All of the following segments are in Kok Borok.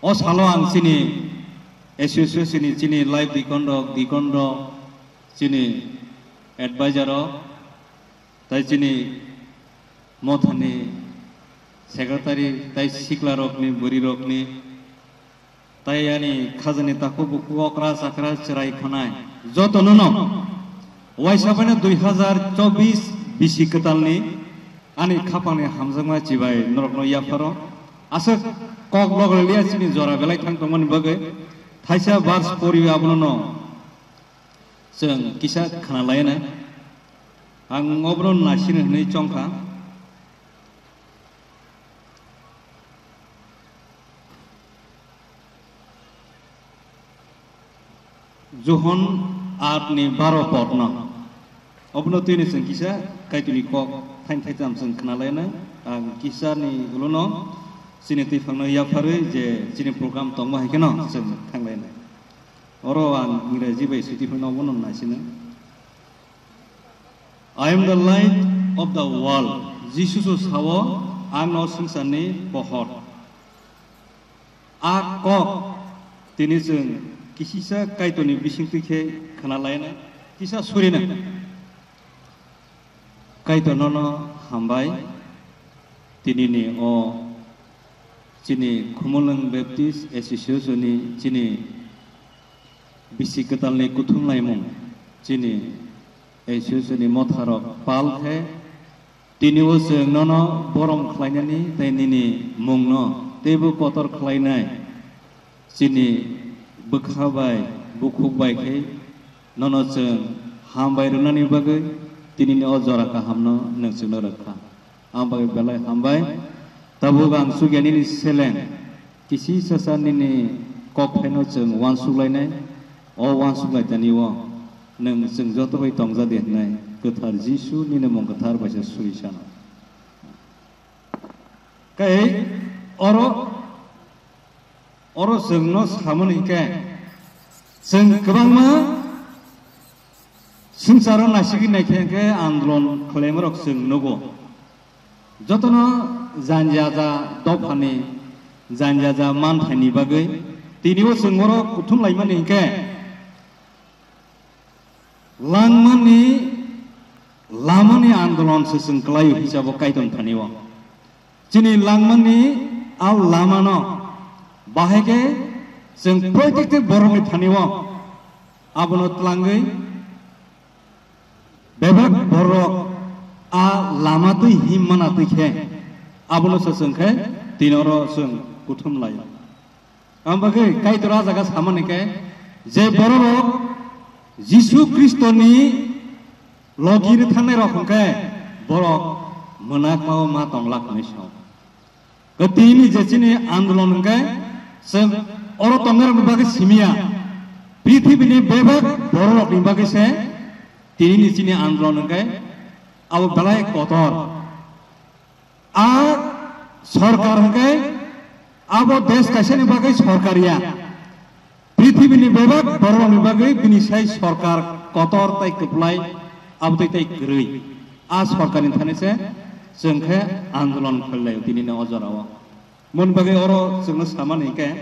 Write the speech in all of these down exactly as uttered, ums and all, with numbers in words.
O salo ang chini association ni chini live deacon rok, deacon rok, chini advisor rok, tai chini mothani secretary, tai sikla rokni, bwrwi rokni, tai ani khajani takhuk bukhuk okra chakra chwrai khanai jotono no waisa baino dui hazar chobbish bisi kwtalni ani khapangni hamjakma chibai norokno yapharo. Aswk kok logorliya chini jora belai thang tongmani bagwi thaisa verse poriwi abono no chwng kisa khna laina. Ang obono naisini hwnwi chongkha. Johon aat ni baro podno. Obono twini chwng kisa Kaitorni kok thain thaicham chwng khna laina. Ang kisani ulono chini twiphangno yapharwi je chini program tongma hai kheno chwng thang laina. Oro ang Ingreji bai swi twiphangno obono naisina. "I am the light of the world." Jisu so sao, "Ang no swngcharni pohor." A kok tini chwng kisisa Kaitorni bisingtwi khe khna laina, kisa surina. Kaitor nono hambai, tinini o chini Khumulwng Baptist Association ni chini bisi kwtalni kuthum laimung, chini Ei Jisu ni motharok pal khe, tini o chwng nono borom khlainani tei nini mungno teibo kotor khlainai. Chini bwkha bai, bukhuk bai khe nono chwng ham bai rwnani bagwi tinini o jora kahamno nwng chwngno rwkha. Ang bagwi belai hambai. Tabuk ang chukya nini seleng kisi sasa nini kok phaino chwng uansuk lainai. O uansuk lai tani o nwng chwng joto bai tongja di hwnwi kwthar Jisu nini mung kwthar bai se suri sano. Kai oro Oro chwngno samani hinkhe, chwng kwbangma swngcharo naisingwi naikhe hinkhe andolon khlaimarok chwng nugo. Jotono janjaja dophani janjaja manthaini bagwi tini o chwng oro kuthum laimani hinkhe, Langmani lamani andolon se chwng kwlaio hisabo Kaitorni thani o. Chini langmani a lamano bahai khe chwng proitekti borokni thani o abono twlangwi bebak borok a lama twi him mana twi khe abono se chwng khe tini oro chwng kuthum laio. Ang bagwi Kaitor a jaga samani khe, je bororok Jisu Khristoni logi rwthangnai rok hwnkhe borok mwnakmao ma tonglak hwnwi sao. Tini je chini andolon hwnkhe chwng oro tongnai rokni bagwi simiya, prithibini bebak bororokni bagwi se tinini chini andolon hwnkhe abo belai kotor. A sorkar hwnkhe abo desh kaisani bagwi sorkar ya. Prithibini bebak bororokni bagwi bini sai sorkar kotor tei kwplai, abo tei tei kwrwi. A sorkarni thani se chwng khe andolon khlai laio tinini o jorao. Moni bagwi oro chwngno samani hinkhe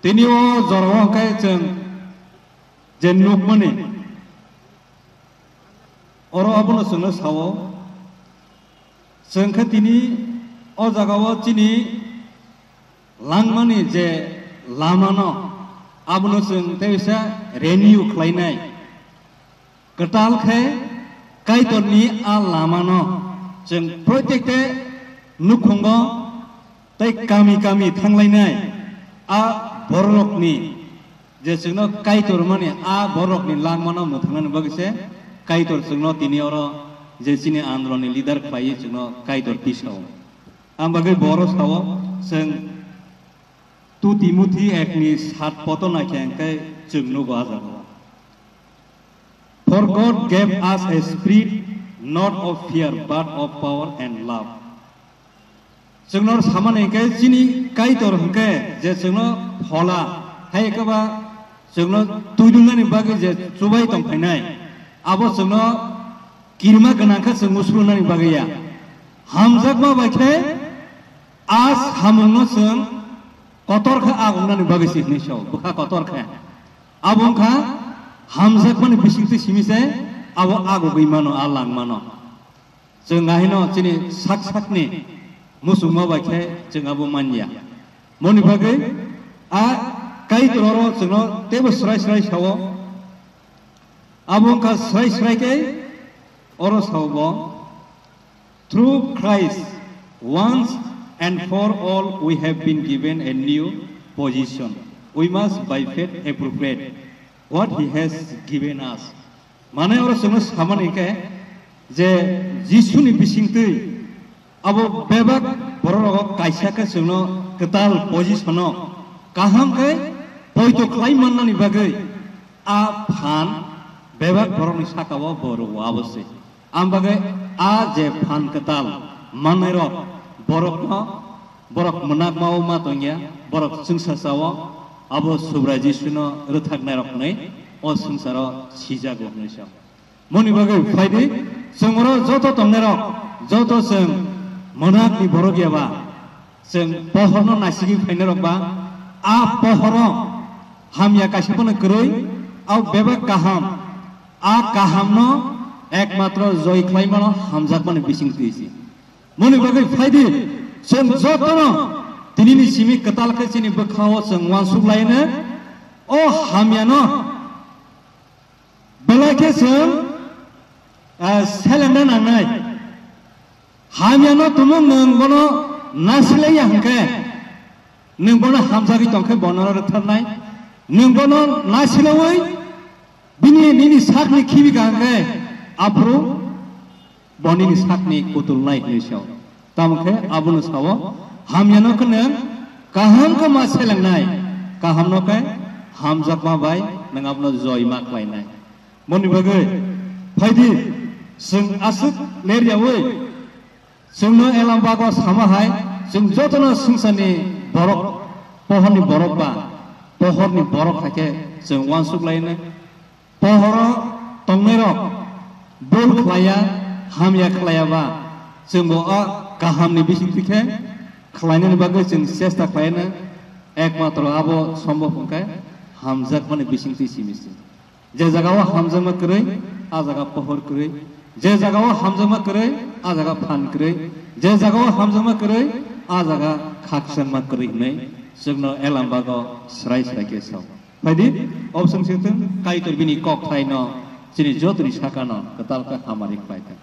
tini o jorao hwnkhe chwng je nukmani oro abono chwngno sao. Chwng khe tini o jagao chini langmani je lamano abono chwng teisa renew khlainai. Kwtal khe Kaitorni a lamano chwng proitekte nukhungo tei kami kami thanglainai a bororokni je chwngno Kaitor mani a borokni langmano mwthangnani bagwi se Kaitor chwngno tini oro je chini andolonni leader khlaiwi chwngno Kaitor tisao. Ang bagwi boro sao chwng Tu Timothi ekni sat poto naikhe hwnkhe chwng nugo a jagao. "For God gave us a spirit not of fear but of power and love." Chwngno samani hwnkhe chini Kaitor hwnkhe je chwngno phola hai khe ba chwngno tuidulnani bagwi je chubai tongphainai, abo chwngno kirima gwnang khe chwng usulnani bagwi ya. Hamjakma bai khe a samungno chwng kotor khe agongnani bagwi se hinwi sao, bwkha kotor khe. Abo wngkha hamjakmani bisingtwi simi se abo agogwi mano, a lang mano. Chwng ahino chini sak sakni muchungma bai khe chwng abo manya. Moni bagwi a Kaitor oro chwngno teibo srai srai sao. Abo wngkha srai srai khe oro sao bo, "Through Christ, once and for all, we have been given a new position. We must by faith appropriate what he has given us." Mane oro chwngno samani khe je Jisuni bisingtwi abo bebak borok rogo kaisa khe chwngno kwtal position-o kaham khe poito khlai mannani bagwi a phan bebak borokni saka-o bo rwo abo se. Ang bagwi a je phan kwtal mannairok borokno, borok mwnakma-o ma tongya, borok chwngsacha-o abo Subrai Jisuno rwthaknairok hwnwi o swngcharo sijago hwnwi sa. Moni bagwi phaidi, chwng oro joto tongnairok, joto chwng mwnakni borok ya ba, chwng pohorno naisigwi phainairok ba, a pohoro hamya kaisa phano kwrwi, a bebak kaham, a kahamno ekmatro joi khlai mano hamjakmani bisingtwi se. Moni bagwi phaidi, chwng jotono tinini simi kwtal khe chini bwkha-o chwng uansuk laino, o hamyano belai khe chwng, ah, selengna nangnai. Hamyano tumung nwng bono nasilaiya hwnkhe, nwng bono hamjagwi tongkhe bono rwktharnai. Nwng bono nasilaui bini nini sakni khibi ka hwnkhe, aphuru bo nini sakni kutulnai hwnwi sao. Tamo khe abono sao, hamyano khe nwng kaham khe ma selengnai, kahamno khe hamjakma bai nwng abono joi ma khlainai. Moni bagwi phaidi, chwng aswk leryaui chwngno elam bago sama hai, chwng jotono swngcharni borok, pohorni borok ba pohorni borok hai khe chwng uansuk laino. Pohoro tongnairok bul khlaiya, hamya khlaiya ba, chwngbo a kahamni bisingtwi khe khlainani bagwi chwng chesta khlaino. Ekmatro abo sombhob hwnkhe hamjakmani bisingtwi simi se. Je jagao hamjakma kwrwi, a jaga pohor kwrwi. Je jagao hamjakma kwrwi, a jaga phan kwrwi. Je jagao hamjakma kwrwi, a jaga khakchangma kwrwi hwnwi chwngno elam bago srai srai khe sao. Phaidi, obswng singthwng, Kaitor bini kok thaino chini jotoni sakano kwtal khe hamari khlai thang.